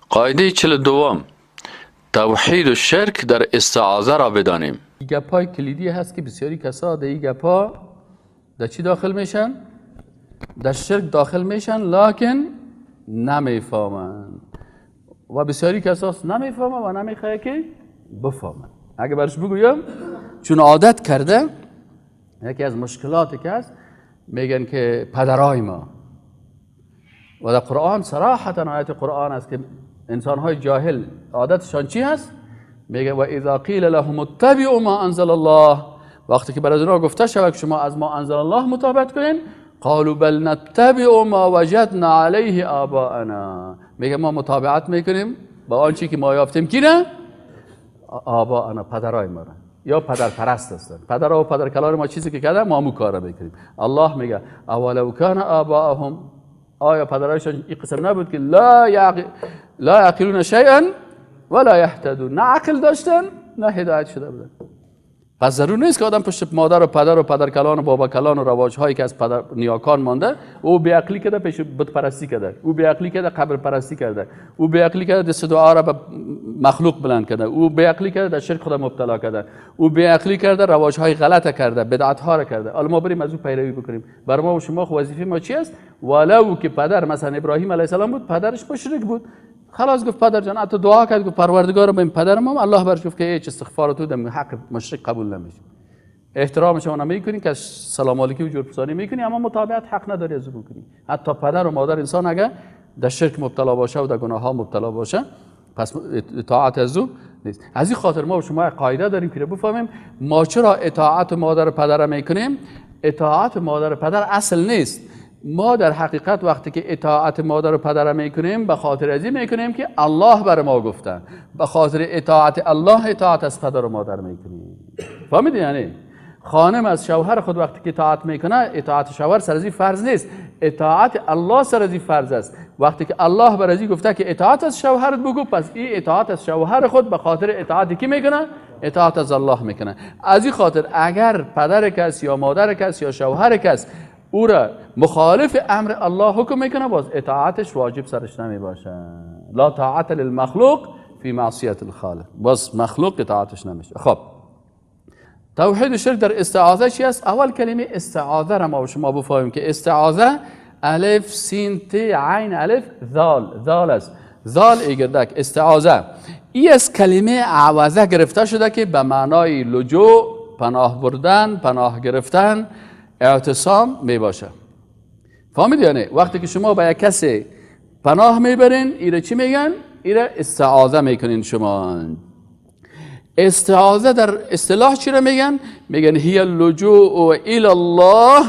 قاعده 42، توحید و شرک در استعاذه را بدانیم. گپ های کلیدی هست که بسیاری کسا در این گپ ها در چی داخل میشن؟ در شرک داخل میشن، لکن نمیفهمند و بسیاری کسا نمیفهمن و نمیخواه که بفهمن. اگه برش بگویم چون عادت کرده، یکی از مشکلاتی که هست میگن که پدرای ما، و در قرآن صراحتا آیت قرآن است که انسانهای جاهل عادتشان چی هست؟ میگه و اذا قیل لهم اتبعوا ما انزل الله، وقتی که برای اونها گفته شود که شما از ما انزل الله مطابقت کنین، قالوا بل نتبع ما وجدنا علیه آباءنا، میگه ما متابعت میکنیم با آنچه که ما یافتیم. کی نه؟ آباءنا، پدرای ما را، یا پدر پرست هستن، پدر و پدر کلان ما چیزی که کردن ما همون کار میکنیم. الله میگه اولو کان آباءهم، آیا پدرایشان این قسم نبود که لا یعقلون شیئا ولا یهتدون، نه عقل داشتن نه هدایت شده بودن. پس ضرور نیست که آدم پشت مادر و پدر و پدر کلان و بابا کلان و رواج هایی که از پدر نیاکان مانده، او بی‌عقلی کرده پیش بت پرستی کرده، او بی‌عقلی کرده قبر پرستی کرده، او بی‌عقلی کرده دست دعا را به مخلوق بلند کرده، او بی‌عقلی کرده در شرک خدا مبتلا کرده، او بی‌عقلی کرده رواج های غلط کرده، بدعت ها را کرده. حالا ما بریم از او پیروی بکنیم. بر ما و شما خو وظیفه ما چی است؟ ولو که پدر مثلا ابراهیم علیه السلام بود، پدرش مشرک بود، خلاص گفت پدر جان، حتی دعا کرد گفت پروردگار به پدرم، الله برش گفت که هیچ استغفار تو در حق مشرک قبول نمیشه. احترام شما نمیکنی که سلام علیکم و جور میکنی، اما متابعت حق نداری از او بکنی. حتی پدر و مادر انسان اگه در شرک مبتلا باشه و در گناه ها مبتلا باشه، پس اطاعت از او نیست. از این خاطر ما و شما قاعده داریم که بفهمیم ما چرا اطاعت مادر و پدر میکنیم. اطاعت مادر و پدر اصل نیست. ما در حقیقت وقتی که اطاعت مادر و پدر میکنیم به خاطر از این میکنیم که الله بر ما گفته، به خاطر اطاعت الله اطاعت از پدر و مادر میکنیم. فهمیدی؟ یعنی خانم از شوهر خود وقتی که اطاعت میکنه، اطاعت شوهر سر از این فرض نیست، اطاعت الله سر از این فرض است. وقتی که الله بر از این گفته که اطاعت از شوهرت بگو، پس این اطاعت از شوهر خود به خاطر اطاعت کی میکنه؟ اطاعت از الله میکنه. از این خاطر اگر پدر کس یا مادر کس یا شوهر کس او را مخالف امر الله حکم میکنه، باز اطاعتش واجب سرش نمی باشه. لا طاعت للمخلوق فی معصیت الخالق، باز مخلوق اطاعتش نمیشه. خب توحید شرک در استعاذه چی است؟ اول کلمه استعاذه را ما و شما بفهمیم که استعاذه الف سین ت عین الف ذال، ذال است، ذال ایگردک استعاذه. ای از کلمه عوضه گرفته شده که به معنای لجوع، پناه بردن، پناه گرفتن، اعتصام می باشه. فهمید؟ یعنی وقتی که شما به یک کسی پناه میبرین، ایره چی میگن؟ ایره استعاذه میکنین شما. استعاذه در اصطلاح چی را میگن؟ میگن هی اللجوء الی الله،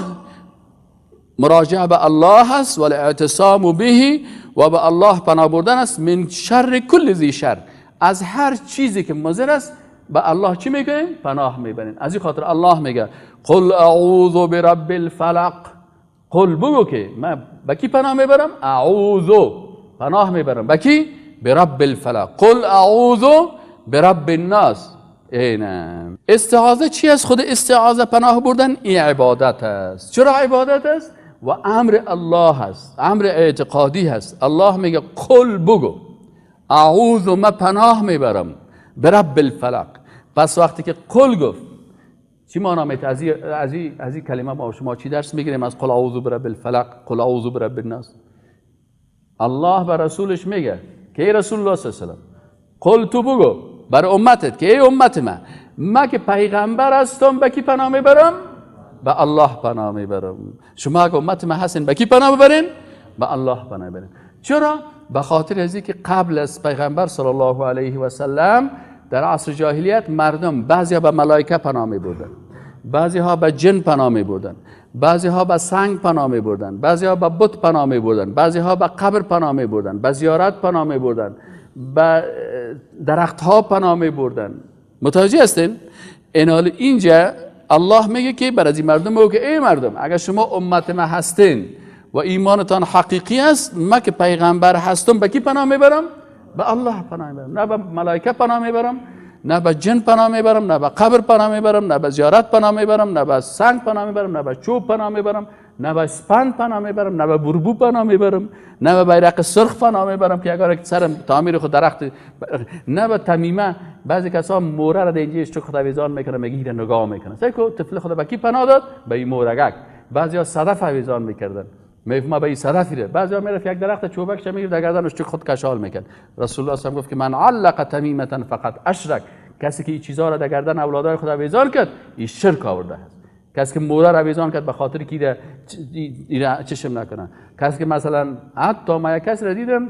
مراجعه به الله هست، و الاعتصام به، و به الله پناه بردن است، من شر کل ذی شر، از هر چیزی که مضر است به الله چی میکنیم؟ پناه میبرین. از این خاطر الله میگه قل اعوذ برب الفلق، قل بگو که من به کی پناه میبرم؟ اعوذ، پناه میبرم به کی؟ برب الفلق. قل اعوذ برب الناس. اینه استعاذه چی است؟ خود استعاذه پناه بردن این عبادت است. چرا عبادت است؟ و امر الله است، امر اعتقادی هست. الله میگه قل بگو، اعوذ ما پناه میبرم برب الفلق. پس وقتی که قل گفت چی معنا میته؟ از این کلمه ما شما چی درس میگیریم از قل اعوذ برب الفلق، قل اعوذ برب الناس؟ الله به رسولش میگه که ای رسول الله صلی الله علیه و سلم، قل تو بگو بر امتت که ای امت من، من که پیغمبر هستم به کی پناه میبرم؟ به الله پناه میبرم. شما اگه امت من هستین به کی پناه ببرین؟ به الله پناه ببرین. چرا؟ به خاطر از اینکه قبل از پیغمبر صلی الله علیه و سلم در عصر جاهلیت مردم بعضی به ملائکه پناه می بردن، بعضی ها به جن پناه می بردن، بعضی ها به سنگ پناه می بردن، بعضی ها به بت پناه می بردن، بعضی ها به قبر پناه می بردن، به زیارت پناه می بردن، به درخت ها پناه می بردن. متوجه هستین؟ این حال اینجا الله میگه که بر از این مردم بگو که ای مردم، اگر شما امت ما هستین و ایمانتان حقیقی است، ما که پیغمبر هستم به کی پناه میبرم؟ به الله پناه میبرم، نه به ملائکه پناه میبرم، نه به جن پناه میبرم، نه به قبر پناه میبرم، نه به زیارت پناه میبرم، نه به سنگ پناه میبرم، نه به چوب پناه میبرم، نه به اسپند پناه میبرم، نه به بربو پناه میبرم، نه به بیرق سرخ پناه میبرم که اگر سرم تعمیر خود درخت، نه به تمیمه. بعضی کسا موره را در اینجا اشتک خود آویزان میکنه، میگه ایره نگاه میکنه. سعی کو طفل خود به کی پناه داد؟ به این مورگک. بعضیا صدف آویزان میکردن، میفهمه به این صدف ایره. بعضیا میرفت یک درخت چوبکش میگرفت در گردنش چک خود کشال میکرد. رسول الله صلی گفت که من علق تمیمه فقط اشرک، کسی که این چیزا را در گردن اولادای خود آویزان کرد این شرک آورده است. کسی که موره را آویزان کرد به خاطر که ایره چشم نکنه. کسی که مثلا حتی ما یک کسی را دیدم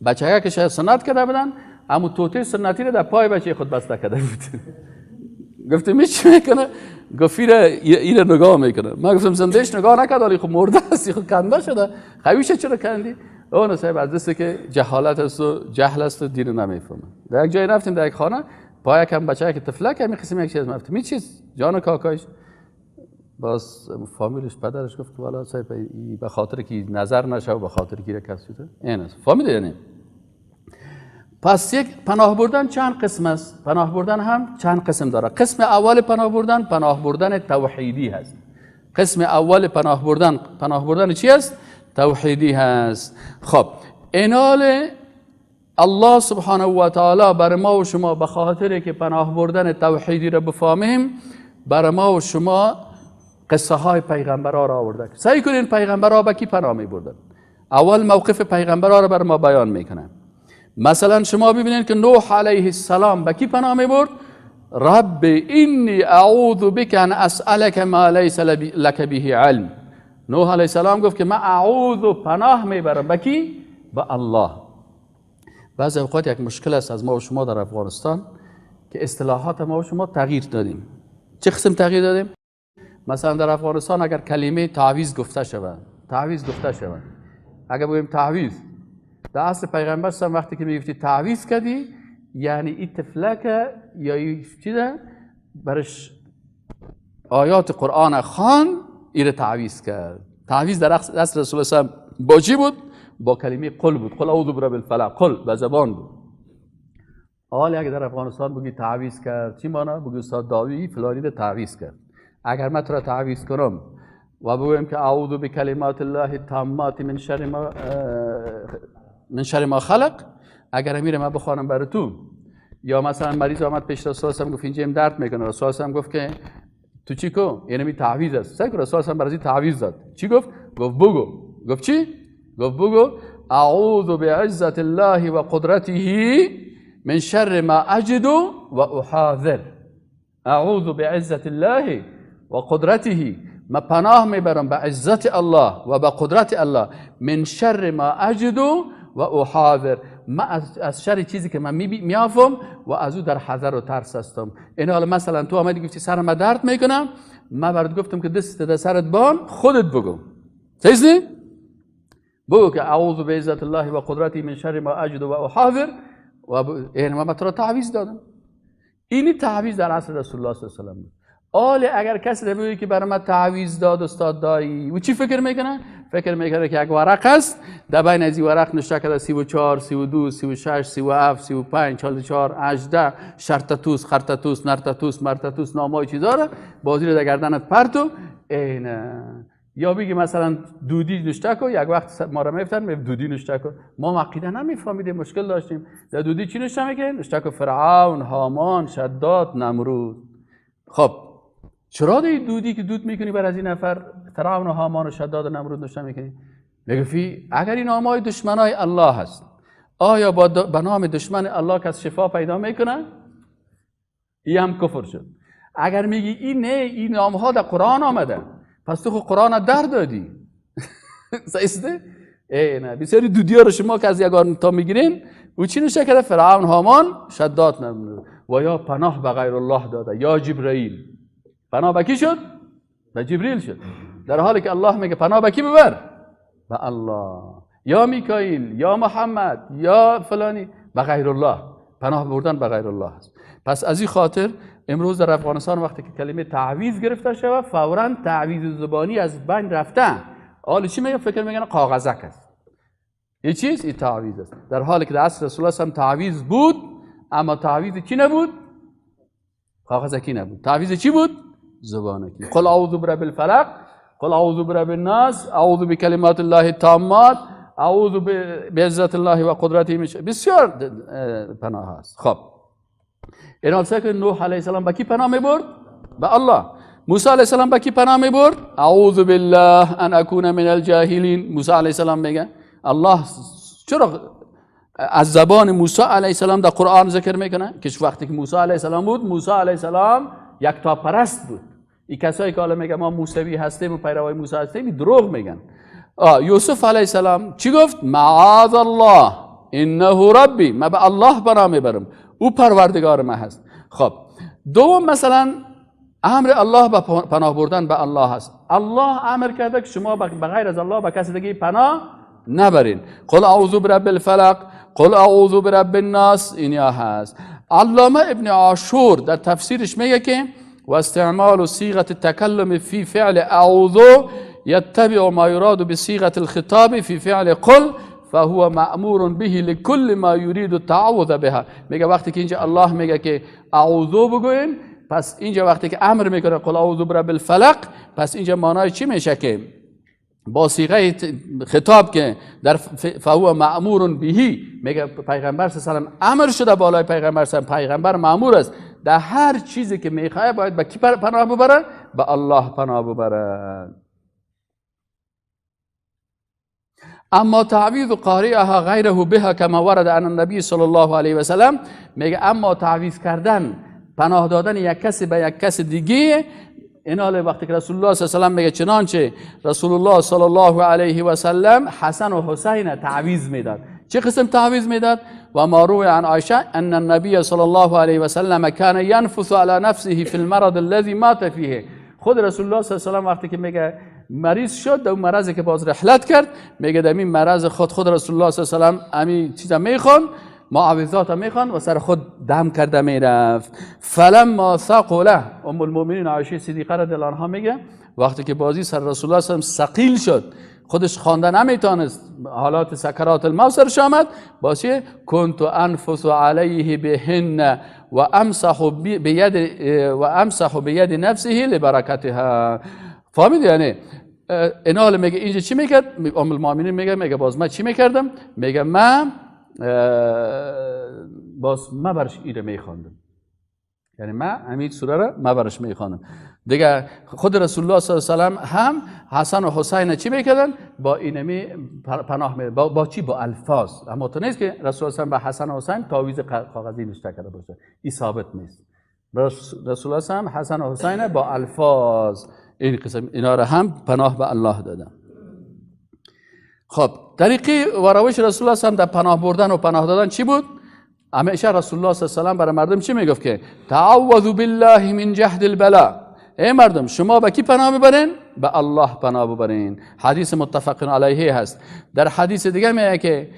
بچه‌ها که شاید سنت کرده بودن، اما توته سنتی را در پای بچه خود بسته کرده بود. گفتم چی میکنه؟ گفت ایره نگاه میکنه. من گفتم زندهش نگاه نکرد، ولی خب مرده است، خب کنده شده، خویشه چرا کندی؟ اون صاحب از دسته که جهالت است و جهل است و دین نمیفهمه. در یک جای رفتیم در یک خانه، پای یکم بچه که طفلک همین قسم یک چیز گفتم این چیز جان کاکایش. باز فامیلش پدرش گفت والا صاحب به خاطر که نظر نشه و به خاطر که کس شده این است. فهمیدی یعنی؟ پس یک پناه بردن چند قسم است. پناه بردن هم چند قسم داره. قسم اول پناه بردن، پناه بردن توحیدی هست. قسم اول پناه بردن، پناه بردن چی است؟ توحیدی هست. خب اینال الله سبحانه و تعالی بر ما و شما به خاطر که پناه بردن توحیدی را بفهمیم، بر ما و شما قصه های پیغمبرها را آورده. سعی کنین پیغمبرها به کی پناه می بردن. اول موقف پیغمبرها را بر ما بیان میکنه. مثلا شما ببینید که نوح علیه السلام به کی پناه می برد؟ رب انی اعوذ بک ان اسألک ما لیس لک به علم. نوح علیه السلام گفت که من اعوذ پناه میبرم به کی؟ به الله. بعضی اوقات یک مشکل است از ما و شما در افغانستان که اصطلاحات ما و شما تغییر دادیم. چه قسم تغییر دادیم؟ مثلا در افغانستان اگر کلمه تعویذ گفته شود، تعویذ گفته شود، اگر بگوییم تعویذ، در اصل پیغمبر صلی وقتی که میگفتی تعویذ کردی، یعنی این طفلک یا این چیزه برش آیات قرآن خوان، ایره تعویذ کرد. تعویذ در اصل رسول الله با چی بود؟ با کلمه قل بود. قل اعوذ برب الفلق، قل به زبان بود. حالا اگر در افغانستان بگی تعویذ کرد چی معنی؟ بگی استاد داوی فلانی رو تعویذ کرد. اگر من تو را تعویذ کنم و بگویم که اعوذ بکلمات الله التامات من شر ما من شر ما خلق، اگر امیر من بخوانم برای تو، یا مثلا مریض آمد پیش رسول الله گفت اینجا درد میکنه، رسول الله گفت که تو چی کو؟ یعنی می تعویذ است. سعی کن رسول الله برای تعویذ داد. چی گفت؟ گفت بگو. گفت چی؟ گفت بگو اعوذ بعزت الله و قدرته من شر ما اجد و احاذر. اعوذ بعزت الله و قدرته، ما پناه میبرم به عزت الله و به قدرت الله، من شر ما اجد و احاذر، ما از شر چیزی که من میافم و از او در حذر و ترس هستم. این حالا مثلا تو آمدی گفتی سر ما درد میکنم، من برات گفتم که دست در سرت بان، خودت بگو. صحیح؟ بگو که اعوذ بعزت الله و قدرتی من شر ما اجد و احاذر، و این ما تو را تعویذ دادم. اینی تعویذ در عصر رسول الله صلی الله علیه و سلم بود. آله اگر کسی بگه که برای من تعویذ داد استاد دایی، و چی فکر میکنه؟ فکر میکنه که یک ورق است، در بین از این ورق نوشته کرده 34 32 36 37 35 44 18 شرطتوس خرطتوس نرتتوس مرتتوس نامای چیزا را بازی رو در گردنت پرتو اینه. یا بگی مثلا دودی نوشته کو، یک وقت ما را میفتن می دودی نوشته کو، ما عقیده نمیفهمیدیم، مشکل داشتیم. در دودی چی نوشته میکنه؟ نوشته کو فرعون، هامان، شداد، نمرود. خب چرا دی دودی که دود میکنی بر از این نفر فرعون و هامان و شداد و نمرود نوشته میکنی؟ میگفی اگر این نامای دشمنای الله هست، آیا با به نام دشمن الله کس شفا پیدا میکنه؟ این هم کفر شد. اگر میگی این نه، این نامها در قرآن آمده، پس تو خود قرآن در دادی. صحیح؟ ای نه، بسیاری دودی ها رو شما که از یگان تا میگیرین او چی نوشته کرده؟ فرعون، هامان، شداد، نمرود. و یا پناه به غیر الله داده، یا جبرئیل. پناه به کی شد؟ به جبریل شد. در حالی که الله میگه پناه به کی ببر؟ به الله. یا میکائیل، یا محمد، یا فلانی، به غیر الله. پناه بردن به غیر الله است. پس از این خاطر امروز در افغانستان وقتی که کلمه تعویذ گرفته شود، فوراً تعویذ زبانی از بین رفته. حالا چی میگه؟ فکر میگن کاغذک است. یه چیز این تعویذ است. در حالی که در عصر رسول الله هم تعویذ بود، اما تعویذ چی نبود؟ کاغذکی نبود. تعویذ چی بود؟ زبانکی. قل اعوذ برب الفلق، قل اعوذ برب الناس، اعوذ بکلمات الله التامات، اعوذ بعزت الله و قدرته، بسیار پناه هست. خب این که نوح علیه السلام به کی پناه میبرد؟ به الله. موسی علیه السلام به کی پناه میبرد؟ اعوذ بالله ان اکون من الجاهلین. موسی علیه السلام میگه الله چرا از زبان موسی علیه السلام در قرآن ذکر میکنه؟ که وقتی که موسی علیه السلام بود، موسی علیه السلام یکتاپرست بود. این کسایی که حالا میگه ما موسوی هستیم و پیروای موسی هستیم دروغ میگن. یوسف علیه السلام چی گفت؟ معاذ الله انه ربی، من به الله پناه میبرم، او پروردگار من هست. خب دوم مثلا امر الله به پناه بردن به الله هست. الله امر کرده که شما بغیر از الله به کسی دیگه پناه نبرین. قل اعوذ برب الفلق، قل اعوذ برب الناس، اینیا هست. علامه ابن عاشور در تفسیرش میگه که و استعمال صیغه التکلم فی فعل اعوذ يتبع ما يراد بصيغة الخطاب في فعل قل فهو مأمور به لكل ما يريد التعوذ بها. میگه وقتی که اینجا الله میگه که اعوذ بگوین، پس اینجا وقتی که امر میکنه قل اعوذ برب الفلق، پس اینجا معنای چی میشه؟ که با صیغه خطاب که در فهو مأمور بهی، میگه پیغمبر صلی الله علیه و سلم امر شده بالای پیغمبر صلی الله علیه و سلم، پیغمبر مأمور است در هر چیزی که میخواد باید به کی پناه ببره؟ به الله پناه ببره. اما تعویذ قارئها غیره بها کما ورد عن النبی صلی الله علیه و سلم، میگه اما تعویذ کردن، پناه دادن یک کسی به یک کس دیگه، اینال وقتی که رسول الله صلی الله علیه و سلم میگه چنانچه رسول الله صلی الله علیه و سلم حسن و حسین تعویذ میداد. چه قسم تعویذ میداد؟ و ما روی عن عایشه ان النبی صلی الله علیه و سلم کان ینفث علی نفسه فی المرض الذی مات فیه. خود رسول الله صلی الله علیه و سلم وقتی که میگه مریض شد، در اون مرضی که باز رحلت کرد، میگه در این مرض خود رسول الله صلی الله علیه و سلم امی چیزا میخوان، معوذات میخوان و سر خود دم کرده میرفت. فلما ثقل، ام المؤمنین عایشه صدیقه رضی الله عنها میگه وقتی که بازی سر رسول الله صلی الله علیه و سلم ثقیل شد، خودش خوانده نمیتونست، حالات سکرات الموت سرش آمد، باشه کنت انفث علیه بهن و امسح بید و امسح بید نفسه لبرکتها. فهمید؟ یعنی اینال میگه اینجا چی میکرد؟ ام المؤمنین میگه باز من چی میکردم؟ میگه من باز من برش ایره میخواندم، یعنی من همین سوره را من برش میخواندم. دیگه خود رسول الله صلی الله علیه و سلم هم حسن و حسین چی میکردن؟ با اینمی پناه می با چی؟ با الفاظ. اما تو نیست که رسول الله به حسن و حسین تعویذ کاغذی نوشته کرده باشه، این ثابت نیست. رسول الله صلی الله علیه و سلم حسن و حسین با الفاظ این قسم اینا را هم پناه به الله دادن. خب طریقی و روش رسول الله صلی الله علیه و سلم در پناه بردن و پناه دادن چی بود؟ همیشه رسول الله صلی الله علیه و سلم برای مردم چی میگفت؟ که تعوذ بالله من جهد البلاء. ای مردم شما به کی پناه ببرین؟ به الله پناه ببرین. حدیث متفق علیه هست. در حدیث دیگه میگه که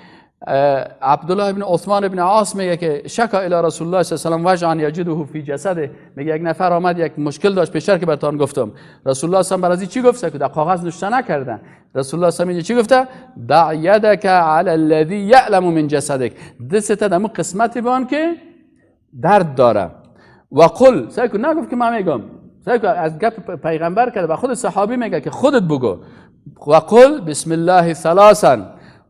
عبدالله ابن عثمان ابن عاص میگه که شکا الی رسول الله صلی الله علیه و سلم وجعا یجده فی جسده. میگه یک نفر آمد یک مشکل داشت پیشتر که براتون گفتم. رسول الله صلی الله علیه و سلم چی گفت؟ که در کاغذ نوشته نکردن. رسول الله صلی الله علیه و سلم چی گفته؟ دع یدک علی الذی یعلم من جسدک. دستت در اون قسمتی بان که درد داره. و قل، سعی نگفت که من میگم، سعی از گپ پیغمبر کرده و خود صحابی میگه که خودت بگو. و قل بسم الله ثلاثا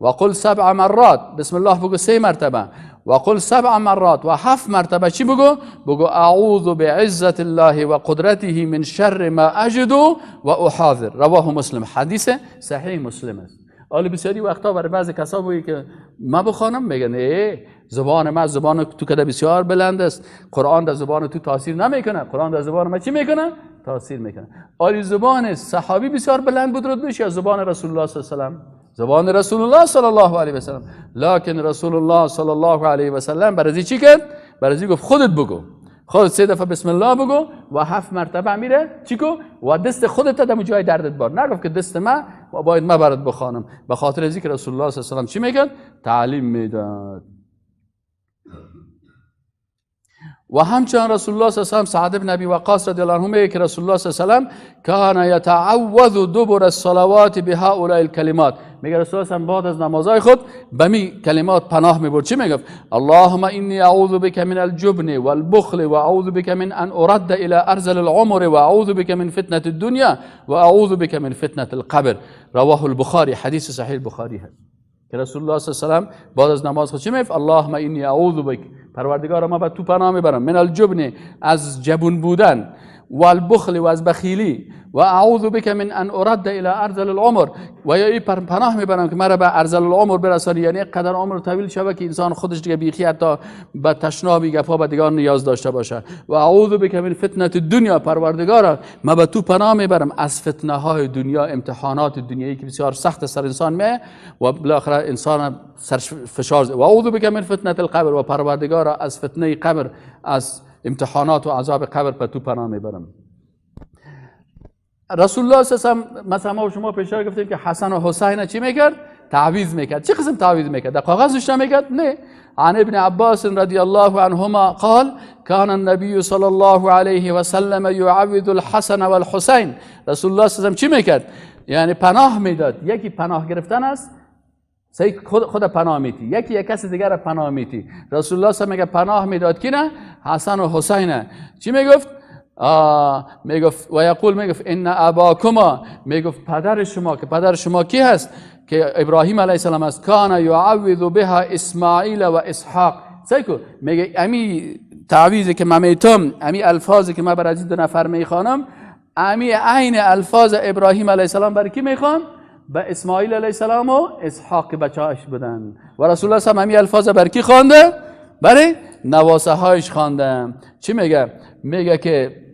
و قل سبع مرات. بسم الله بگو 3 مرتبه. و قل 7 مرات و 7 مرتبه چی بگو؟ بگو اعوذ بعزت الله و قدرته من شر ما اجد و احاذر. رواه مسلم. حدیث صحیح مسلم است. حالا بسیاری وقتا برای بعضی کسا بگی که ما بخوانم، میگن ای زبان ما، زبان تو که بسیار بلند است، قرآن در زبان تو تاثیر نمیکنه. قرآن در زبان ما چی میکنه؟ تاثیر میکنه. آیا زبان صحابی بسیار بلند بود رد میشه یا زبان رسول الله صلی الله علیه و سلم؟ زبان رسول الله صلی الله علیه و سلم. لکن رسول الله صلی الله علیه و سلم برای چی کرد؟ برای گفت خودت بگو، خودت 3 دفعه بسم الله بگو و 7 مرتبه میره چی کو و دست خودت در جای دردت بار. نگفت که دست ما و باید ما برات بخوانم. به خاطر از اینکه رسول الله صلی الله علیه و سلم چی میکرد؟ تعلیم میداد. و همچنان رسول الله صلی الله علیه و سلم، سعد بن ابی وقاص رضی الله عنه میگه که رسول الله صلی الله علیه و سلم کان یتعوذ دبر الصلوات بهؤلاء الکلمات. میگه رسول الله صلی الله علیه و بعد از نمازهای خود به می کلمات پناه میبرد. چی میگفت؟ اللهم انی اعوذ بک من الجبن والبخل و اعوذ بک من ان ارد الى ارذل العمر و اعوذ بک من فتنه الدنیا و اعوذ بک من فتنه القبر. رواه البخاری، حدیث صحیح البخاری هست که رسول الله صلی الله علیه و سلم بعد از نماز خود چی میگفت؟ اللهم انی اعوذ بک، پروردگار ما به تو پناه میبرم، من الجبن، از جبون بودن، والبخل و از بخیلی، و اعوذ بک من ان ارد الى ارذل العمر، و یا ای پناه میبرم که مرا به ارذل العمر برسانی، یعنی قدر عمر طویل شوه که انسان خودش دیگه بیخی حتی به تشناب گپا به دیگران نیاز داشته باشه. و اعوذ بک من فتنه الدنیا، پروردگارا ما به تو پناه میبرم از فتنه های دنیا، امتحانات دنیایی که بسیار سخت سر انسان میه و بالاخره انسان سر فشار. و اعوذ بک من فتنه القبر، و پروردگارا از فتنه قبر، از امتحانات و عذاب قبر به تو پناه میبرم. رسول الله صلی الله علیه و مثلا ما شما پیشتر گفتیم که حسن و حسین چی میکرد؟ تعویذ میکرد. چه قسم تعویذ میکرد؟ در کاغذ نمیکرد؟ نه. عن ابن عباس رضی الله عنهما قال كان النبي صلى الله عليه وسلم يعوذ الحسن والحسین. رسول الله صلی الله علیه و چی میکرد؟ یعنی پناه میداد. یکی پناه گرفتن است، خود پناه میتی، یکی یک کس دیگر را پناه میتی. رسول الله صلی الله علیه و میگه پناه میداد کی؟ نه، حسن و حسین. چی میگفت؟ میگفت و یقول، میگفت ان اباکما، میگفت پدر شما، که پدر شما کی هست؟ که ابراهیم علیه السلام است. کان یعوذ بها اسماعیل و اسحاق. سیکو میگه امی تعویذی که من میتم، امی الفاظی که من بر از دو نفر میخوانم، امی عین الفاظ ابراهیم علیه السلام بر کی میخوام؟ به اسماعیل علیه السلام و اسحاق که بچه‌هاش بودن. و رسول الله صلی الله علیه و امی الفاظ بر کی خوانده؟ برای نواسه هایش خوانده. چی میگه؟ میگه که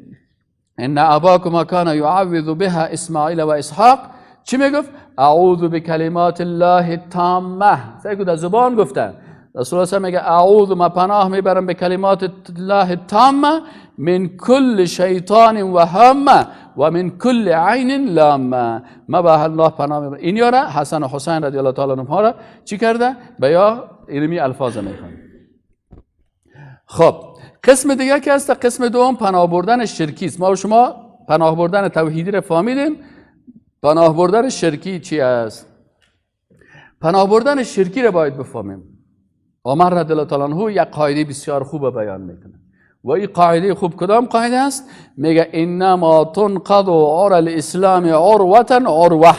ان اباکما کان یعوذ بها اسماعیل و اسحاق. چی میگفت؟ اعوذ بکلمات الله التامه. سعی در زبان گفتن. رسول الله میگه اعوذ، ما پناه میبرم به کلمات الله التامه من کل شیطان و همه و من کل عین لامه. ما به الله پناه میبرم. این یاره حسن و حسین رضی الله تعالی عنهما را چی کرده؟ به یا علمی الفاظ میخوان. خب قسم دیگه که هست، قسم دوم پناه بردن شرکی است. ما و شما پناه بردن توحیدی را فهمیدیم. پناه بردن شرکی چی است؟ پناه بردن شرکی را باید بفهمیم. عمر رضی الله تعالی عنه یک قاعده بسیار خوب بیان میکنه و این قاعده خوب کدام قاعده است؟ میگه انما تنقض عرى الاسلام عروة عروه.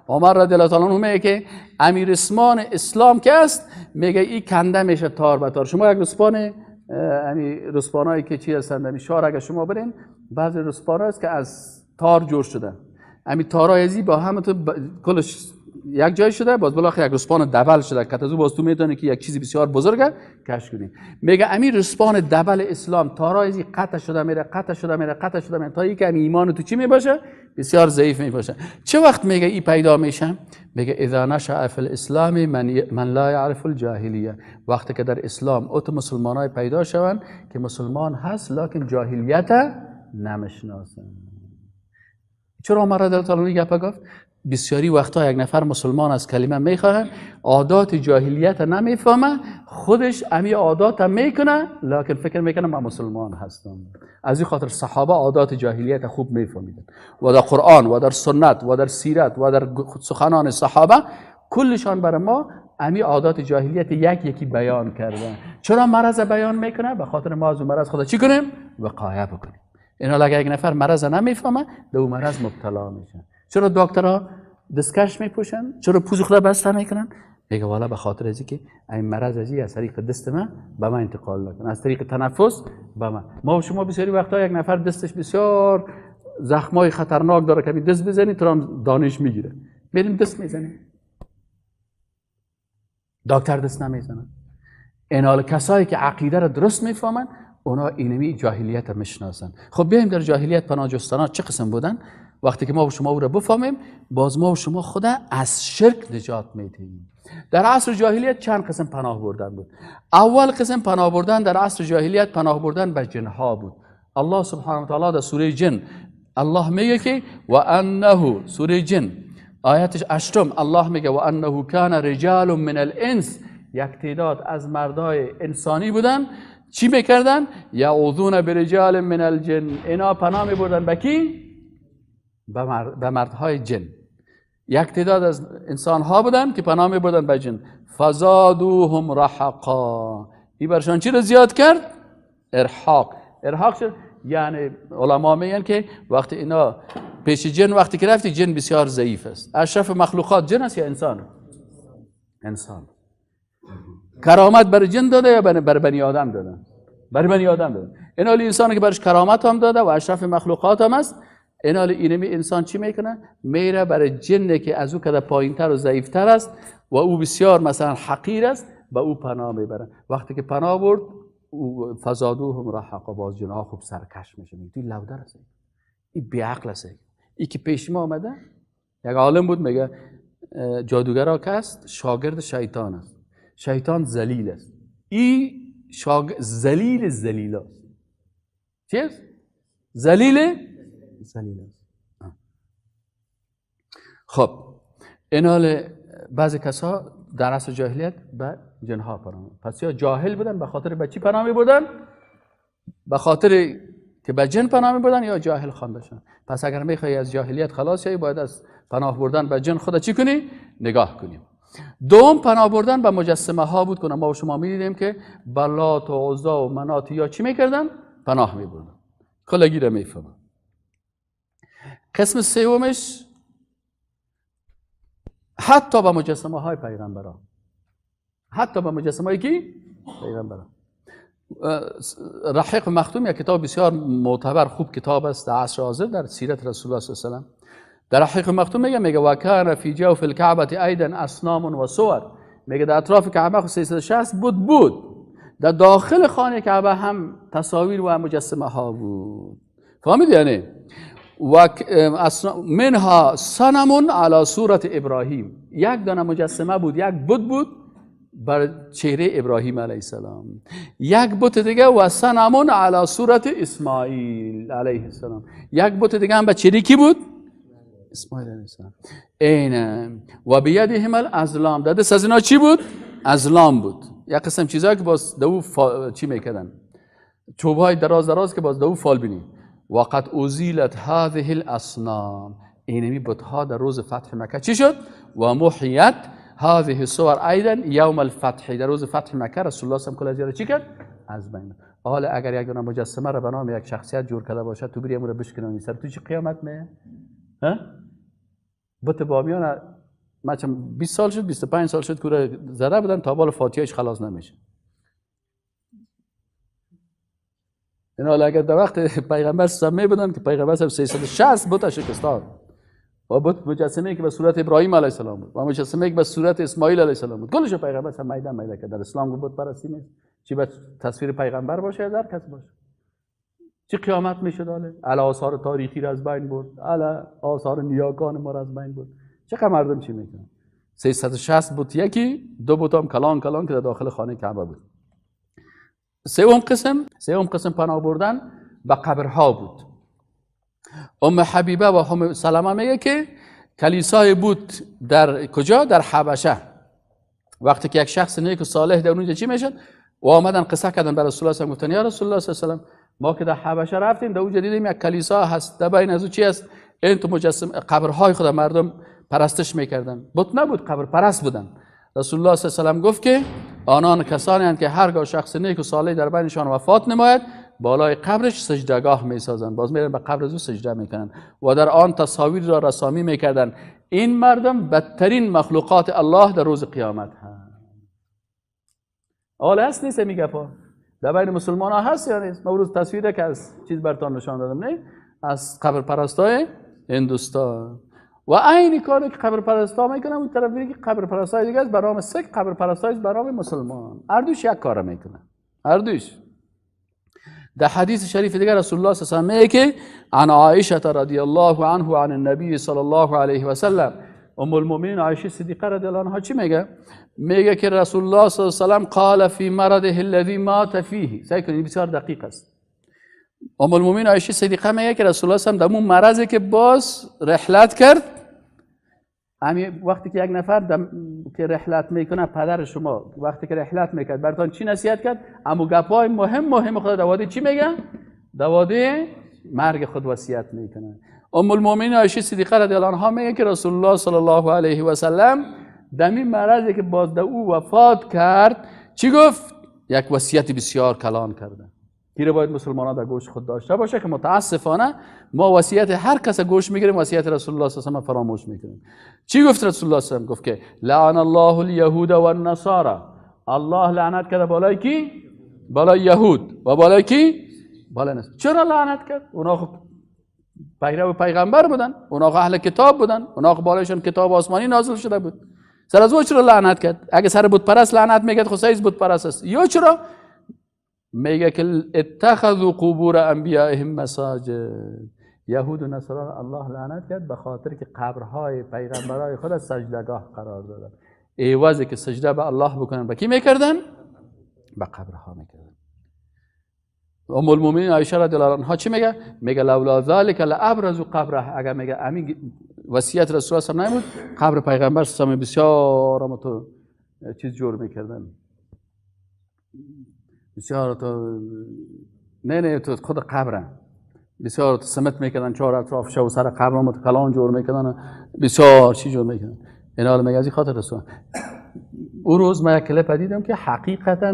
عمر رضی الله تعالی عنه میگه که امیر اسمان اسلام که است، میگه این کنده میشه تار به تار. شما یک رسپان، یعنی رسپانایی که چی هستند، یعنی شار اگه شما برین بعضی رسپانا است که از تار جور شده، همین تارای ازی با هم تو کلش یک جای شده، باز بالاخره یک رسپان دبل شده که از باز تو میدونی که یک چیزی بسیار بزرگه کش کنی. میگه امیر رسپان دبل اسلام تارای ازی قطع شده میره، قطع شده میره، قطع شده میره، تا اینکه ایمان تو چی میباشه؟ بسیار ضعیف میباشه. چه وقت میگه این پیدا میشه؟ میگه اذا نشأ فی الاسلام من لا یعرف الجاهلیه. وقتی که در اسلام اوت مسلمانای پیدا شوند که مسلمان هست لکن جاهلیت نمیشناسن. چرا عمر رضی الله تعالی عنه گپ گفت؟ بسیاری وقتا یک نفر مسلمان از کلمه میخواه، عادات جاهلیت نمیفهمه، خودش امی عادات میکنه لکن فکر میکنه من مسلمان هستم. از این خاطر صحابه عادات جاهلیت خوب میفهمیدن و در قرآن و در سنت و در سیرت و در سخنان صحابه کلشان برای ما امی عادات جاهلیت یک یکی بیان کردن. چرا مرض بیان میکنه؟ به خاطر ما از اون مرض خدا چی کنیم؟ وقایه بکنیم. اینا اگه یک نفر مرض نمیفهمه به اون مرض مبتلا میشه. چرا دکترها دستکش میپوشن؟ چرا پوز خدا بسته میکنن؟ میگه والا به خاطر از اینکه این مرض از طریق دست من به من انتقال نکنه، از طریق تنفس به من. ما و شما بسیاری وقتا یک نفر دستش بسیار زخمای خطرناک داره که دست بزنی تو هم دانش میگیره، میریم دست میزنیم، دکتر دست نمیزنه. این کسایی که عقیده را درست میفهمن اونا اینمی جاهلیت را میشناسن. خب بیایم در جاهلیت پناه جستنا چه قسم بودن؟ وقتی که ما و شما او را بفهمیم، باز ما و شما خود از شرک نجات میدیم. در عصر جاهلیت چند قسم پناه بردن بود. اول قسم پناه بردن در عصر جاهلیت پناه بردن به جنها بود. الله سبحانه و تعالی در سوره جن الله میگه که و انه، سوره جن آیتش 8، الله میگه و انه کان رجال من الانس یک تعداد از مردای انسانی بودن، چی میکردن؟ یعوذون برجال من الجن، اینا پناه میبردن به کی؟ به مردهای جن. یک تعداد از انسانها بودن که پناه میبردن به جن. فزادوهم رحقا، این برشان چی رو زیاد کرد؟ ارحاق. ارحاق شد یعنی علما میگن که وقتی اینا پیش جن وقتی که رفتی، جن بسیار ضعیف است. اشرف مخلوقات جن است یا انسان؟ انسان. کرامت بر جن داده یا بر بنی آدم داده؟ بر بنی آدم داده. این حال انسان که برش کرامت هم داده و اشرف مخلوقات هم است، این حال اینمی انسان چی میکنه؟ میره بر جن که از او کده پایینتر و ضعیفتر است و او بسیار مثلا حقیر است، به او پناه میبره. وقتی که پناه برد، او فزادوهم رحقا، باز جنها خوب سرکش میشه، میگه این لودر است، این بیعقل است، این که پیش ما آمده. یک عالم بود میگه جادوگرا که است شاگرد شیطان است، شیطان ذلیل است، این ذلیل ذلیل است. چیست؟ ذلیل ذلیل است. خب این حال بعضی کسا در عصر جاهلیت به جنها پناه، پس یا جاهل بودن به خاطر به چی پناه می‌بردن؟ به خاطر که به جن پناه می‌بردن یا جاهل خوانده شدن. پس اگر می‌خوای از جاهلیت خلاص شوی، باید از پناه بردن به جن خود چی کنی؟ نگاه کنیم. دوم پناه بردن به مجسمه ها بود که ما و شما می‌دیدیم که بلات و عزی و منات یا چی می‌کردن؟ پناه می‌بردن. کلگی را می‌فهمن. قسم سومش حتی به مجسمه های پیغمبران، حتی به مجسمه های کی؟ پیغمبران. رحیق مختوم یک کتاب بسیار معتبر خوب کتاب است در عصر حاضر در سیرت رسول الله صلی الله علیه و سلم. در رحیق مختوم میگه و کان فی جوف الکعبه ایضا اصنام و صور، میگه در اطراف کعبه 360 بود، در داخل خانه کعبه هم تصاویر و مجسمه ها بود. فهمید یعنی؟ و منها صنم علی صورت ابراهیم، یک دانه مجسمه بود، یک بت بود بر چهره ابراهیم علیه السلام، یک بت دیگه و صنم علی صورت اسماعیل علیه السلام، یک بت دیگه هم به چهره کی بود؟ اسماعیل علیه السلام. این و بیدهم الازلام، در دست از اینا چی بود؟ ازلام بود، یک قسم چیزایی که باز دو چی میکردن، چوبهای دراز دراز که باز دو فال بینی. وقد ازیلت هذه الاصنام، اینمی بتها در روز فتح مکه چی شد؟ و محیت هذه الصور ایضا یوم الفتح، در روز فتح مکه رسول الله صلی الله علیه و آله چی کرد؟ از بین. حالا اگر یک دونه مجسمه را به نام یک شخصیت جور کرده باشد، تو بری امو بشکنانی سر تو چی قیامت می؟ ها؟ بت بامیان ما چم 20 سال شد 25 سال شد که زده بودن تا بال فاتحه‌اش خلاص نمیشه. این حالا اگر در وقت پیغمبر سمی بودن که پیغمبر 360 بت شکستان و بت مجسمه که به صورت ابراهیم علیه السلام بود و مجسمه که به صورت اسماعیل علیه السلام بود، کلش پیغمبر سم میدان میده که در اسلام بت پرستی نیست، چی به تصویر پیغمبر باشه یا در کس باشه. چی قیامت میشد؟ حالا آثار تاریخی را از بین برد، علی آثار نیاکان ما را از بین برد. چقدر مردم چی میکنن؟ 360 بت یکی، دو بت هم کلان کلان که در داخل خانه کعبه بود. سوم قسم پناه بردن به قبرها بود. ام حبیبه و ام سلمه میگه که کلیسای بود در کجا؟ در حبشه. وقتی که یک شخص نیک و صالح در اونجا چی میشد و آمدن قصه کردن بر رسول الله صلی الله علیه و گفتن یا رسول الله صلی الله علیه و ما که در حبشه رفتیم در اونجا دیدیم یک کلیسا هست، در بین از او چی هست؟ این تو مجسم قبرهای خود مردم پرستش میکردن، بت نبود، قبر پرست بودن. رسول الله صلی الله علیه و گفت که آنان کسانی هستند که هرگاه شخص نیک و صالح در بینشان وفات نماید بالای قبرش سجدگاه میسازند، باز میرن به قبر او سجده میکنن و در آن تصاویر را رسامی میکردن. این مردم بدترین مخلوقات الله در روز قیامت هست. حالا هست نیست میگه پا در بین مسلمان ها هست یا نیست؟ ما روز تصویره که از چیز برتان نشان دادم، نه از قبر پرستای هندوستان و عین کاری که قبر پرستا میکنن اون طرف دیگه قبر پرستای دیگه است به نام سک، قبر پرستای به نام مسلمان، هر دوش یک کار میکنن، هر دوش. در حدیث شریف دیگر رسول الله صلی الله علیه و آله که عن عایشه رضی الله عنه عن النبی صلی الله علیه و سلم، ام المؤمنین عایشه صدیقه رضی الله عنها چی میگه؟ میگه که رسول الله صلی الله علیه و سلم قال فی مرضه الذی مات فیه. سعی کنید بسیار دقیق است. ام المؤمنین عایشه صدیقه میگه که رسول الله صلی الله علیه و سلم در اون مرضی که باز رحلت کرد همین وقتی که یک نفر که رحلت میکنه، پدر شما وقتی که رحلت میکرد براتون چی نصیحت کرد؟ اما گپای مهم مهم خود دواده چی میگه؟ دواده مرگ خود وصیت میکنه. ام المؤمنین عایشه صدیقه رضی الله عنها میگه که رسول الله صلی الله علیه و سلم دمی مرضی که باز او وفات کرد چی گفت؟ یک وصیت بسیار کلان کرده. که باید مسلمان ها در گوش خود داشته باشه که متاسفانه ما وصیت هر کس گوش میگیریم، وصیت رسول الله صلی الله علیه و سلم فراموش میکنیم. چی گفت رسول الله صلی الله علیه و سلم؟ گفت که لعن الله اليهود والنصارى. الله لعنت کرده بالای کی؟ بالای یهود و بالای کی؟ بالای نصارا. چرا لعنت کرد؟ اونا خب پیرو پیغمبر بودن، اونا خب اهل کتاب بودن، اونا خب بالایشون کتاب آسمانی نازل شده بود. سر از او چرا لعنت کرد؟ اگه سر بت پرست لعنت میکرد خب سایز بت پرست است. یا چرا؟ میگه که اتخذوا قبور انبیائهم مساجد. یهود و نصارا الله لعنت کرد به خاطر که قبرهای پیغمبرای خود سجدگاه قرار دادن. عوضی که سجده به الله بکنن به کی میکردن؟ به قبرها میکردن. ام المؤمنین عایشه رضی الله عنها چی میگه؟ میگه لولا ذلک لابرزوا قبره. اگر میگه امین وصیت رسول الله صلی الله علیه و آله بود، قبر پیغمبر صلی الله علیه و بسیار هم تو چیز جور میکردن، بسیار تو نه تو خود قبره بسیار تو سمت میکردن، چهار اطراف شو سر قبر هم تو کلان جور میکردن، بسیار چی جور میکردن. اینا میگه از این خاطر رسول. او روز ما یک کلیپ دیدم که حقیقتا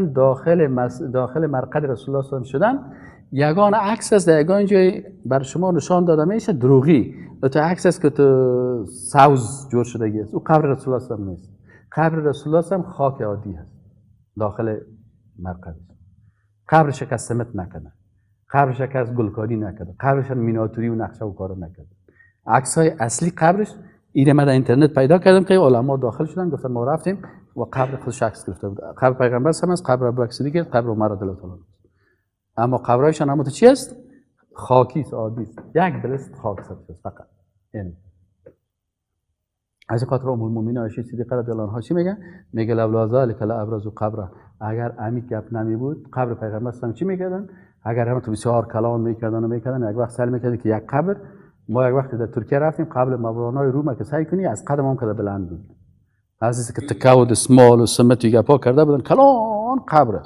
داخل مرقد رسول الله صلی الله علیه و شدن، یگان عکس است در یگان جای بر شما نشان داده میشه دروغی، تو عکس است که تو سوز جور شده است. او قبر رسول الله صلی الله علیه و نیست. قبر رسول الله صلی الله علیه و خاک عادی هست داخل مرقد. قبرش کس سمت نکنه، قبرش کس گلکاری نکنه، قبرش میناتوری و نقشه و کارو نکنه. عکس های اصلی قبرش اینه من در اینترنت پیدا کردم که علما داخل شدن گفتن ما رفتیم و قبر خودش عکس گرفته بود. قبر پیغمبر هم است، قبر ابوبکر صدیق، قبر عمر رضی الله تعالی. اما قبرهایشان هم تو چی است؟ خاکی است، عادی است، یک بلست خاک است فقط. یعنی از خاطر ام المؤمنین عایشه صدیقه رضی الله عنها چی میگه؟ میگه لولا ذلک لابرزوا قبره. اگر امی گپ نمی بود قبر پیغمبر هم چی میکردن؟ اگر هم تو بسیار کلان میکردن و میکردن، یک وقت سل میکردن که یک قبر، ما یک وقت در ترکیه رفتیم قبل مولانای روم که سعی کنی از قدم هم که بلند بود، از که تکه و دستمال و سمت و گپا کرده بودن، کلان قبر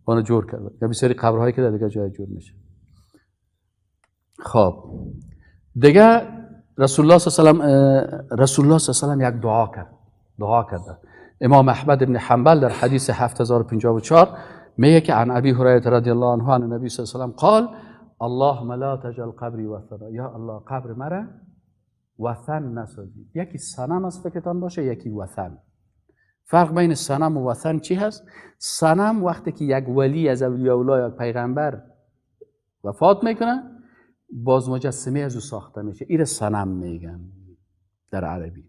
اونو جور کرده. یا بسیاری قبرهایی که در دیگه جای جور میشه. خب دیگه رسول الله صلی الله علیه و سلم یک دعا کرد، دعا کرده. امام احمد بن حنبل در حدیث 7054 میگه که عن ابی هریره رضی الله عنه عن النبی صلی الله علیه و سلم قال اللهم لا تجعل قبری وثنا. یا الله قبر مرا وثن نسازی. یکی صنم از فکرتان باشه، یکی وثن. فرق بین صنم و وثن چی هست؟ صنم وقتی که یک ولی از اولیاء الله یا پیغمبر وفات میکنه باز مجسمه از او ساخته میشه، ایره صنم میگن در عربی.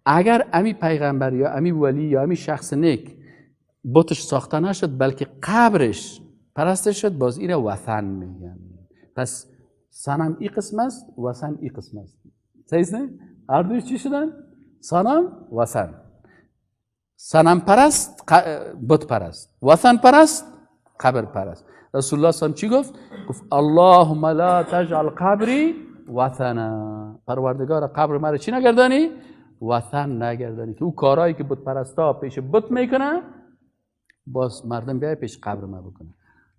اگر امی پیغمبر یا امی ولی یا امی شخص نیک بتش ساخته نشد بلکه قبرش پرستش شد، باز ایره وثن میگن. پس صنم ای قسم است، وثن ای قسم است. صحیح نه؟ هر دویش چی شدن؟ صنم وثن. صنم پرست بت پرست، وثن پرست قبر پرست. رسول الله صلی الله علیه و چی گفت؟ گفت اللهم لا تجعل قبری وثنا. پروردگار قبر مرا چی نگردانی؟ وثن نگردانی، که او کارهایی که بت پرستا پیش بت میکنه باز مردم بیای پیش قبر ما بکنه.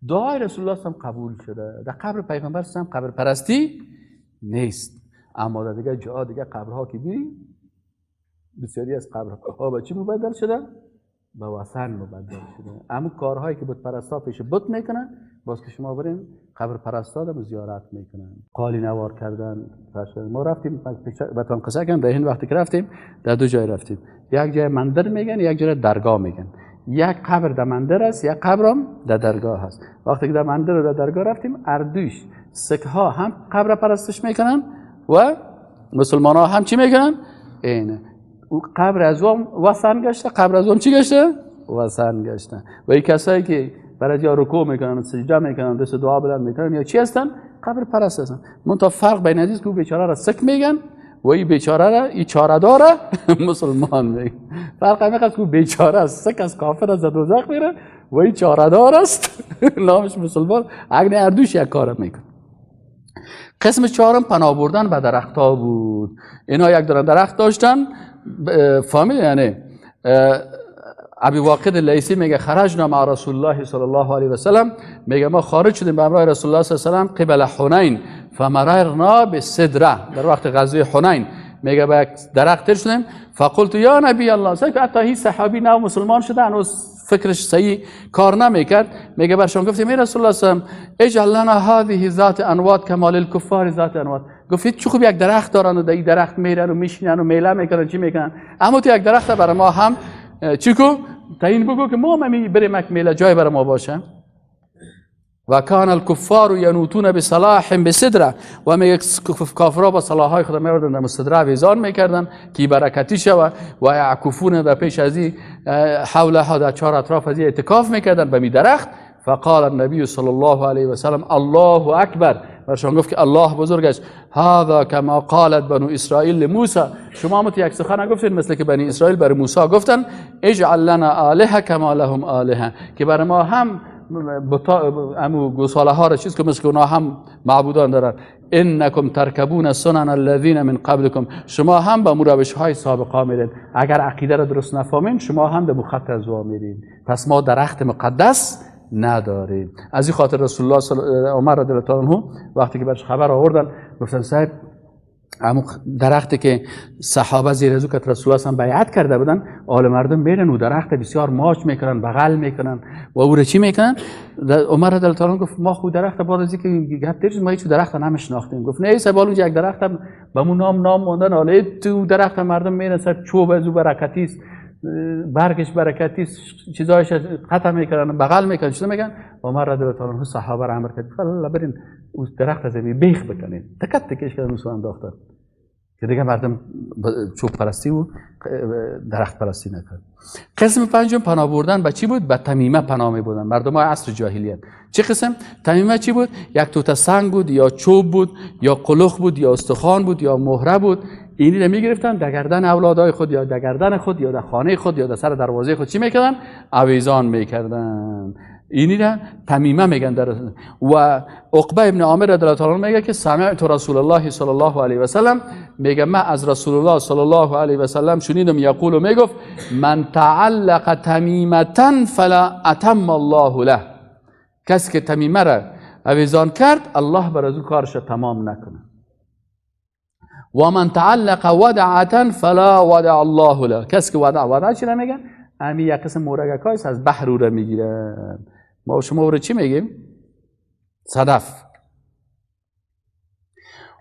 دعای رسول الله صلی الله علیه و قبول شده. در قبر پیغمبر صلی الله علیه و قبر پرستی نیست، اما در دیگه جا دیگه قبرها که بی بسیاری از قبرها به چی مبدل شده؟ به وثن مبدل شده. اما کارهایی که بت پرستا پیش بت میکنن باز که شما برین قبر پرستا رو زیارت میکنن، قالی نوار کردن. ما رفتیم بتان قصه کردم در این وقتی که رفتیم در دو جای رفتیم، یک جای مندر میگن، یک جای درگاه میگن. یک قبر در مندر است، یک قبرم در درگاه هست. وقتی که در مندر و در درگاه رفتیم اردوش سکه ها هم قبر پرستش میکنن و مسلمان ها هم چی میکنن؟ اینه او قبر از اون وثن گشته، قبر از اون چی گشته؟ وثن گشته. و این کسایی که برای یا رکوع میکنن و سجده میکنن، دست دعا بلند میکنن یا چی هستن؟ قبر پرست هستن. منتها فرق بین عزیز که او بیچاره را سک میگن و این بیچاره را این چاره داره مسلمان میگن. فرق همین که او بیچاره است، سک از کافر از دوزخ میره و این چاره دار است نامش مسلمان. اگه اردوش یک کار میکنه. قسم چهارم پناه بردن به درختها بود. اینا یک دارن درخت داشتن، فهمید؟ یعنی ابی واقد اللیثی میگه خرجنا مع رسول الله صلی الله علیه و سلم، میگه ما خارج شدیم به همراه رسول الله صلی الله علیه و سلم قبل حنین فمررنا بالسدره، در وقت غزوه حنین میگه به یک درخت تیر شدیم. فقلت یا نبی الله، سعی حتی هیچ صحابی نو مسلمان شده هنوز فکرش صحیح کار نمیکرد، میگه برشان گفتیم ای رسول الله صلی الله علیه و سلم اجعل لنا هذه ذات انواط کما للکفار ذات انواط. گفت چه خوب یک درخت دارن و در این درخت میرن و میشینن و میله میکنن چی میکنن، اما تو یک درخت برای ما هم چی کو تعیین بگو که ما هم بریم یک میله جای برای ما باشه. و کان الکفار ینوتون بصلاح بسدره، و میگه کافرها با صلاحهای خود میوردن در سدره ویزان میکردن که برکتی شوه، و یعکفون در پیش از این حولها در چهار اطراف از اعتکاف میکردن به می درخت. فقال النبی صلی الله علیه و سلم الله اکبر، برشان گفت که الله بزرگ است. هذا کما قالت بنو اسرائیل لموسی، شما هم یک سخن گفتید مثل که بنی اسرائیل بر موسی گفتن اجعل لنا آلهه کما لهم آلهه، که بر ما هم امو گوساله ها را چیز که مثل که اونا هم معبودان دارن. انکم ترکبون سنن الذین من قبلکم، شما هم با روش های سابقه میرین، اگر عقیده را درست نفهمین شما هم به خط از وا میرین. پس ما درخت مقدس نداریم. از این خاطر رسول الله عمر رضی الله عنه وقتی که برش خبر آوردن گفتن صاحب امو درختی که صحابه زیر از او که رسول الله بیعت کرده بودن، آل مردم میرن و درخت بسیار ماچ میکنن، بغل میکنن و او رو چی میکنن. عمر رضی الله عنه گفت ما خود درخت بعد از اینکه گپ تیر ما هیچ درخت نمیشناختیم. گفت نه صاحب اونجا یک درخت به مو نام موندن، حالا تو درخت مردم میرن صاحب چوب از او برکتی است، برگش برکتی است، چیزایش قطع میکنن، بغل میکنن، چیزا میگن. عمر رضی الله عنه صحابه را امر کرد الله برین اون درخت از بیخ بکنین، تکت تکش کردن اون انداختن که دیگه مردم چوب پرستی و درخت پرستی نکرد. قسم پنجم پناه بردن به چی بود؟ به تمیمه پناه می بردن مردم های عصر جاهلیت. چه قسم تمیمه چی بود؟ یک توته سنگ بود یا چوب بود یا قلخ بود یا استخوان بود یا مهره بود، اینی رو میگرفتن در گردن اولادای خود یا در گردن خود یا در خانه خود یا در سر دروازه خود چی میکردن؟ آویزان میکردن. اینی را تمیمه میگن. در و عقبه ابن عامر رضی الله عنه میگه که سمعت رسول الله صلی الله علیه و سلم، میگه من از رسول الله صلی الله علیه و سلم شنیدم یقول، میگفت من تعلق تمیمه فلا اتم الله له، کسی که تمیمه را آویزان کرد الله بر از او کارش تمام نکنه. و من تعلق ودعه فلا ودع الله له، کسی که ودع چی را میگن؟ همین یک قسم مورگک از بحر رو میگیرن. ما شما رو چی میگیم؟ صدف.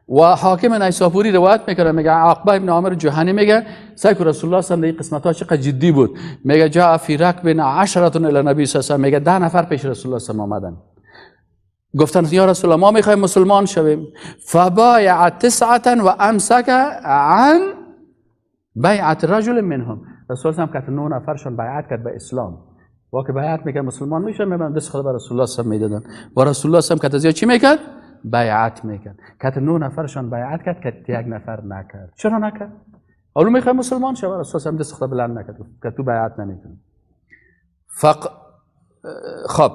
و حاکم نیسابوری روایت میکنه، میگه عقبه ابن عامر جهنی میگه سیک رسول الله صلی الله علیه و قسمت ها چقدر جدی بود. میگه جاء فی رکب 10 الی نبی صلی الله علیه و میگه 10 نفر پیش رسول الله صلی الله علیه و آمدن، گفتن یا رسول الله ما میخوایم مسلمان شویم. فبایع 9 و امسک عن بیعت رجل منهم. رسول الله که 9 نفرشون بیعت کرد به اسلام، واقع بیعت میکرد مسلمان میشن، میبرن دست خود به رسول الله صلی الله علیه و میدادن و رسول الله صلی الله علیه و چی میکرد؟ بیعت میکرد. که 9 نفرشون بیعت کرد که یک نفر نکرد. چرا نکرد؟ اولو میخواد مسلمان شه، رسول الله دست خود بلند نکرد که تو بیعت نمیکنی. خب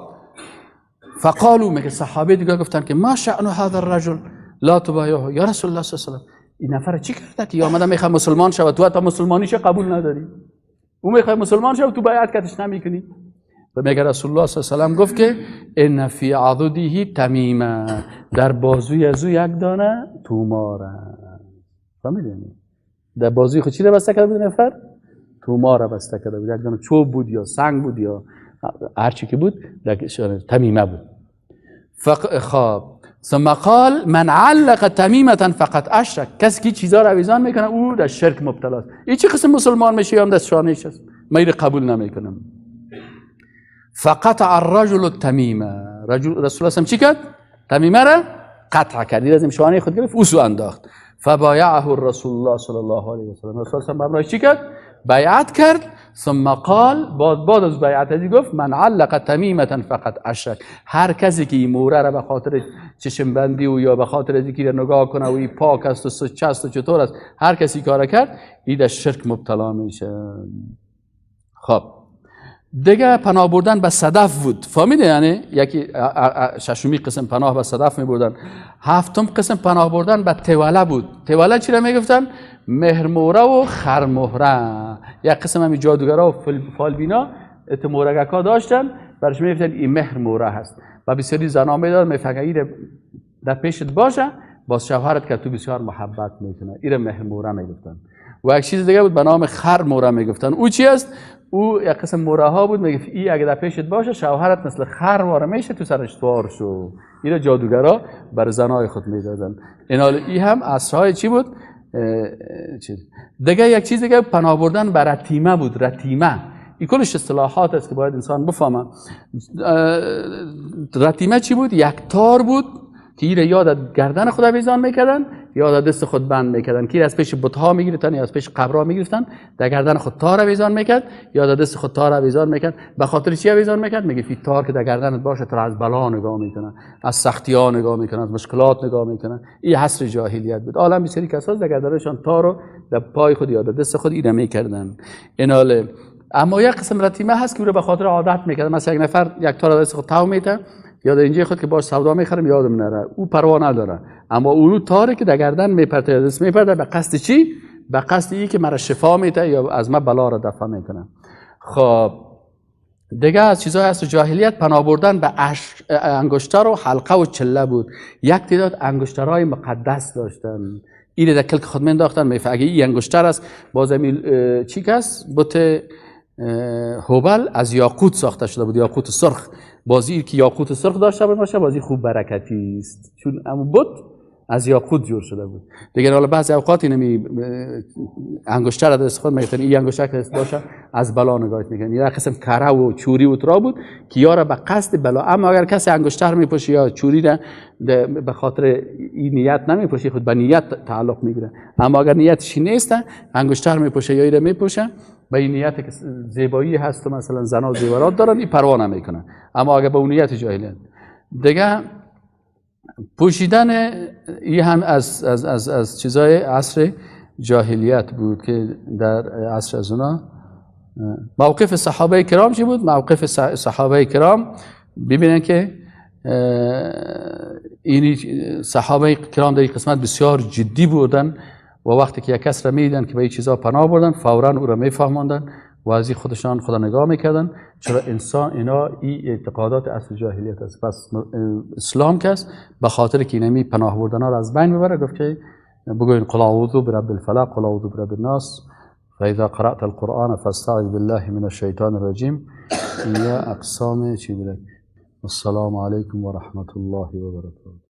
فقالوا، میگه صحابه دیگه گفتن که ما شأن هذا الرجل لا تبايعه، یا رسول الله صلی الله علیه و این نفر چی کرده که آمده میخواد مسلمان شه و تو حتی مسلمانیش قبول نداری؟ او میخواد مسلمان شه و تو بیعت کتش نمیکنی. و میگه رسول الله صلی الله علیه و سلم گفت که ان فی عضده تمیمه، در بازوی از او یک دانه توماره. فهمیدین؟ در بازوی خود چی را بسته کرده بود نفر؟ توماره بسته کرده بود، یک دانه چوب بود یا سنگ بود یا هر چی که بود، تمیمه بود. خب ثم قال من علق تمیمه فقط اشرک، کسی که چیزا را آویزان میکنه او در شرک مبتلا است. این چه قسم مسلمان میشه یا هم دست شانهش است؟ من اینو قبول نمیکنم. فقطع الرجل التمیمه، رسول الله چی کرد؟ تمیمه را قطع کرد، از شانه خود گرفت اوسو انداخت. فبایعه الرسول الله صلی الله علیه و سلم، رسول الله برای چی کرد؟ بیعت کرد. ثم قال، بعد از بیعت ازی گفت من علق تمیمه فقط اشرک، هر کسی که این موره را به خاطر چشم بندی و یا به خاطر از اینکه نگاه کنه و این پاک است و سچه است و چطور است، هر کسی کار کرد این در شرک مبتلا میشه. خب دیگه پناه بردن به صدف بود. فهمیده؟ یعنی یکی ششمی قسم پناه به صدف می بردن. هفتم قسم پناه بردن به توله بود. توله چی را میگفتن؟ مهرموره و خرمهره. یک قسم همی جادوگرا و فالبینا اتمورگکا داشتن، برش میگفتن این مهرموره هست و بسیاری زنا میداد میفهمن این در پیشت باشه باز شوهرت که تو بسیار محبت میکنه، این مهرموره میگفتن. و یک چیز دیگه بود به نام خرموره میگفتن. او چی است؟ او یک قسم موره ها بود، میگفت ای اگه در پیشت باشه شوهرت مثل خر واره میشه تو سرش سوار شو. این جادوگرا بر زنای خود میدادن. این حال ای هم عصرهای چی بود؟ دیگه یک چیز دیگه پناه بردن بر رتیمه بود. رتیمه این کلش اصطلاحات است که باید انسان بفهمه. رتیمه چی بود؟ یک تار بود که ایره یا در گردن خود آویزان میکردن یا در دست خود بند میکردن، که از پیش بت‌ها میگرفتن یا از پیش قبرها میگرفتن، در گردن خود تار آویزان میکرد یا در دست خود تار آویزان میکرد. به خاطر چی آویزان میکرد؟ میگه فی تار که در گردنت باشه تو از بلا نگاه میکنه، از سختی ها نگاه میکنه، از مشکلات نگاه میکنه. این حصر جاهلیت بود. عالم بسیاری کسا در گردنشان تار رو در پای خود یا در دست خود اینو میکردن. اینال اما یک قسم رتیمه هست که او رو به خاطر عادت میکردن. مثلا یک نفر یک تار دست خود تاو میته یا در اینجا خود که باش سودا میخرم یادم نره، او پروا نداره. اما اونو تاره که در گردن میپرته یا دست میپرته به قصد چی؟ به قصد ای که مرا شفا میده یا از ما بلا را دفع میکنه. خب دیگه از چیزهای هست جاهلیت پناه بردن به انگشتر و حلقه و چله بود. یک تعداد انگشترهای مقدس داشتن، این در کلک خود مینداختن، میفهمید اگه این انگشتر است باز چی کس بت هوبل از یاقوت ساخته شده بود، یاقوت سرخ. بازی که یاقوت سرخ داشته باشه بازی خوب برکتی است، چون امو بت از یاقوت جور شده بود. دیگه حالا بعضی اوقات اینمی انگشتر از دست خود میگفتن این انگشتر که باشه از بلا نگاه میکنن. یه قسم کره و چوری و ترا بود که یارا به قصد بلا. اما اگر کسی انگشتر میپوشه یا چوری را به خاطر این نیت نمیپوشه، خود به نیت تعلق میگیره. اما اگر نیتش نیست، انگشتر میپوشه یا ایره میپوشه به این نیت که زیبایی هست و مثلا زنا زیورات دارن، این پروا نمیکنه. اما اگر به اون نیت جاهلیت دیگه پوشیدن این هم از از از از چیزای عصر جاهلیت بود که در عصر از اونا. موقف صحابه کرام چی بود؟ موقف صحابه کرام ببینن که این صحابه کرام در این قسمت بسیار جدی بودن و وقتی که یک کس را میدیدن که به این چیزا پناه بردن، فوراً او را میفهماندن و از این خودشان خدا نگاه میکردن. چرا انسان اینا این اعتقادات اصل جاهلیت است. پس اسلام کس به خاطر که اینمی پناه بردن ها را از بین ببره گفت که بگوین قل اعوذ برب الفلق قل اعوذ برب الناس فاذا قرأت القرآن فاستعذ بالله من الشیطان الرجیم. یا اقسام چی بوده؟ السلام علیکم و رحمت الله و برکاته.